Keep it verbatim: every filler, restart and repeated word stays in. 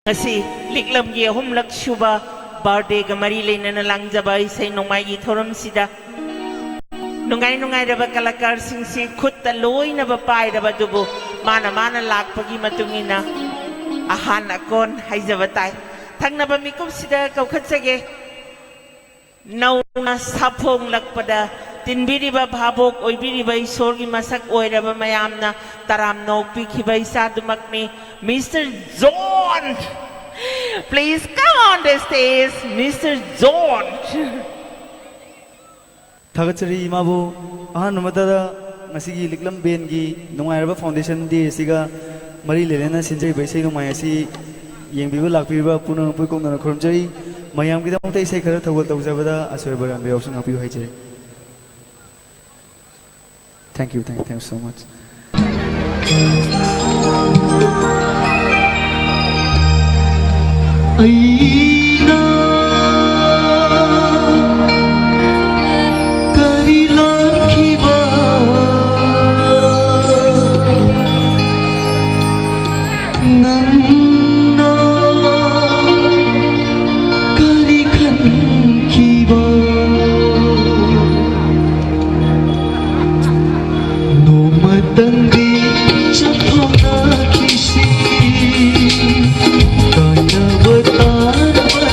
ꯉꯁꯤ ꯂꯤꯛꯂꯝꯒꯤ ꯑꯍꯨꯝꯂꯛ ꯁꯨꯕ ꯕꯥꯔꯗꯦꯒ ꯃꯔꯤ ꯂꯩꯅꯅ ꯂꯥꯡꯖꯕ ꯏꯁꯩ ꯅꯣꯡꯃꯥꯏꯒꯤ ꯊꯧꯔꯝꯁꯤꯗ ꯅꯨꯡꯉꯥꯏ ꯅꯨꯡꯉꯥꯏꯔꯕ ꯀꯂꯥꯀꯥꯔꯁꯤꯡꯁꯤ ꯈꯨꯠꯇ ꯂꯣꯏꯅꯕ ꯄꯥꯏꯔꯕ ꯑꯗꯨꯕꯨ ꯃꯥꯅ ꯃꯥꯅ ꯂꯥꯛꯄꯒꯤ ꯃꯇꯨꯡ ꯏꯟꯅ ꯑꯍꯥꯟ ꯑꯀꯣꯟ ꯍꯥꯏꯖꯕ ꯇꯥꯏ꯫ ꯊꯪꯅꯕ ꯃꯤꯀꯨꯞꯁꯤꯗ ꯀꯧꯈꯠꯆꯒꯦ꯫ ꯅꯧꯅ ꯁꯥꯐꯣꯡꯂꯛꯄꯗ ꯇꯤꯟꯕꯤꯔꯤꯕ ꯚꯥꯕꯣꯛ ꯑꯣꯏꯕꯤꯔꯤꯕ ꯏꯁꯣꯔꯒꯤ ꯃꯁꯛ ꯑꯣꯏꯔꯕ ꯃꯌꯥꯝꯅ ꯇꯔꯥꯝꯅ ꯑꯣꯛꯄꯤꯈꯤꯕ ꯏꯆꯥꯗꯨꯃꯛꯅꯤ, Mister John. Please come on the stage, Mister John. ꯊꯥꯒꯠꯆꯔꯤ ꯏꯃꯥꯕꯨ꯫ ꯑꯍꯥꯟꯕ ꯃꯛꯇꯗ ꯉꯁꯤꯒꯤ ꯂꯤꯛꯂꯝ ꯕꯦꯟꯒꯤ ꯅꯨꯡꯉꯥꯏꯔꯕ ꯐꯥꯎꯟꯗꯦꯁꯟ ꯗꯦ ꯑꯁꯤꯒ ꯃꯔꯤ ꯂꯩꯅꯅ ꯁꯤꯟꯖꯔꯤꯕ ꯏꯁꯩ ꯅꯣꯡꯃꯥꯏ ꯑꯁꯤ ꯌꯦꯡꯕꯤꯕ ꯂꯥꯛꯄꯤꯔꯤꯕ ꯄꯨꯝꯅꯃꯛꯄꯨ ꯀꯣꯛꯅꯅ ꯈꯨꯔꯨꯝꯖꯔꯤ꯫ ꯃꯌꯥꯝꯒꯤꯗꯃꯛꯇ ꯏꯁꯩ ꯈꯔ ꯊꯧꯒꯜ ꯇꯧꯖꯕꯗ ꯑꯁꯣꯏꯕ ꯂꯥꯟꯕ ꯌꯥꯎꯁꯨ ꯉꯥꯛꯄꯤꯌꯨ ꯍꯥꯏꯖꯔꯤ꯫ Thank you, thank you, thank you so much. ꯑꯩꯅ ꯀꯔꯤ ꯂꯥꯟꯈꯤꯕ ꯅꯪꯅ ꯀꯔꯤ ꯈꯟꯈꯤꯕ ꯅꯣꯡꯃꯇꯪꯗꯤ ꯆꯠꯊꯣꯛꯅꯈꯤꯁꯤ ꯀꯥꯏꯅꯕ ꯇꯥꯔꯕ